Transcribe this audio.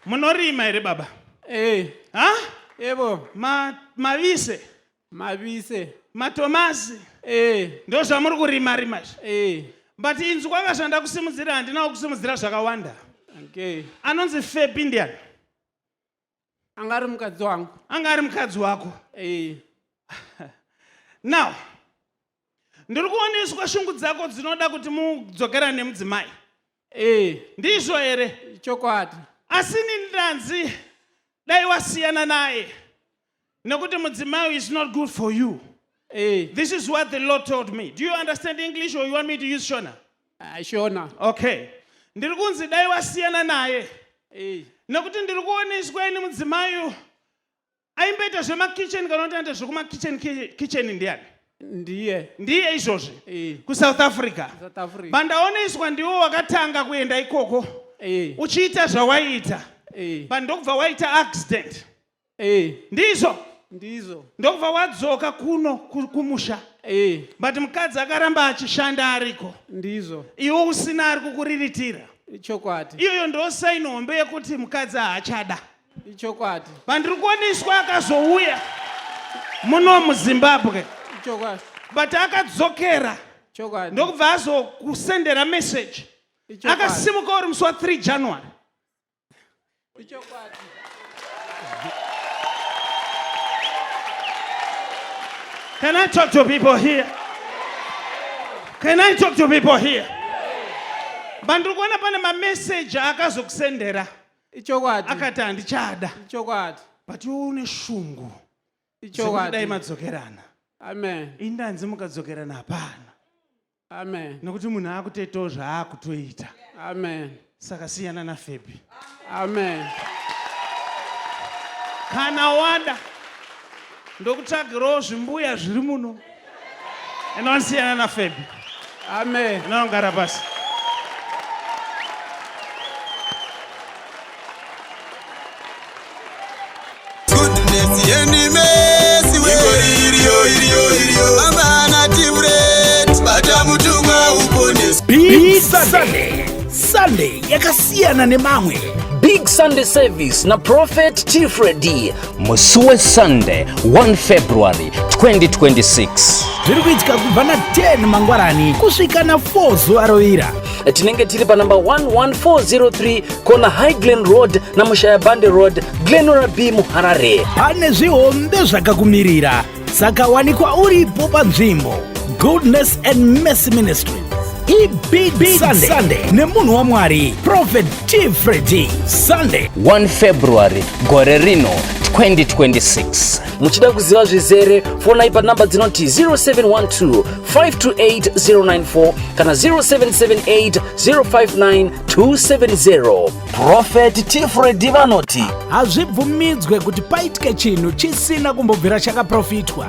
Munorima here baba? Eh. Ha? Yebo. Ma mavise. Mavise. Matomasi. Eh. Ndozvamuri kurima rima izvi. Eh. But inzwa ka zvandakusimudzira handina kukusimudzira zvakawanda. Okay. Anonzi Febi ndiani? Anga ari mukadzi wangu. Anga ari mukadzi wako. Eh. Now, ndiri kuoneswa shungu dzako dzinoda kuti mudzokerane nemudzimai. Eh. Ndizvo here? Chokwadi. Asi ini ndanzi dai wasiyana naye nekuti mudzimai is not good for you. Eh. This is what the Lord told me. Do you understand English or you want me to use Shona? Ah, Shona. Okay. Ndiri kunzi dai wasiyana naye Eh. nekuti ndiri kuoneswa ini mudzimai aimboita zvemakitchen kana kuti anoita zvekumakitchen kitchen ndiani? Ndiye. Ndiye izvozvi Eh. kuSouth Africa. South Africa. Bandaoneswa ndiwo wakatanga kuenda ikoko Eh. uchiita zvawaiita Eh. but ndokubva waita accident. Eh. Ndizvo Ndizvo. ndokubva wadzoka kuno kumusha. Eh. But mukadzi akaramba achishanda ariko. Ndizvo. Iwe usina ari kukuriritira. Ichokwadi. Iyoyo ndo sign hombe yekuti mukadzi haachada. Ichokwadi. Pandiri kuoneswa akazouya muno muZimbabwe. Ichokwadi. But akadzokera. Chokwadi. Ndokubva azokusendera message. Ichokwadi. Akasimuka uri musi wa 3 January. Ichokwadi. Can I talk to people here? Can I talk to people here? Bandiri kuona pane mameseji akazokusendera. Ichokwadi. Akati handichada. Ichokwadi. But iwe une shungu. Ichokwadi. Dai madzokerana. Amen. Indanzi mukadzokerana hapana. Amen. Nokuti munhu akutoitawo zvaakutoita. Amen. Saka siyana naFebi. Amen. Kana wada ndokutsvagirawo zvimbuya zviri muno. Enda naFebi. Amen. Enda pasi. Goodness and mercy we. Iriyo, iriyo, iriyo. Baba na Timret, bata mutumwa uponeswe. Big Sunday. Sunday yakasiyana nemamwe. Big Sunday Service na Prophet T Freddy musi weSunday 1 February 2026. Zviri kuitika kubva na 10 mangwanani kusvika na 4 zuva rovira. Tinenge tiri panamba 11403 kona High Glen Road na Mushayabande Road, Glenora B muHarare. Pane zvihombe zvakakumirira, saka wanikwa uripo panzvimbo. Goodness and Mercy Ministries ibig big Sunday, Sunday nemunhu waMwari Prophet T Freddy Sunday 1 February gore rino 2026. Muchida kuziva zvizere fonai panamba dzinoti 0712 528 094 kana 0778 059 270. Prophet T Freddy vanoti hazvibvumidzwe kuti paitike chinhu chisina kumbobvira chakaprofitwa.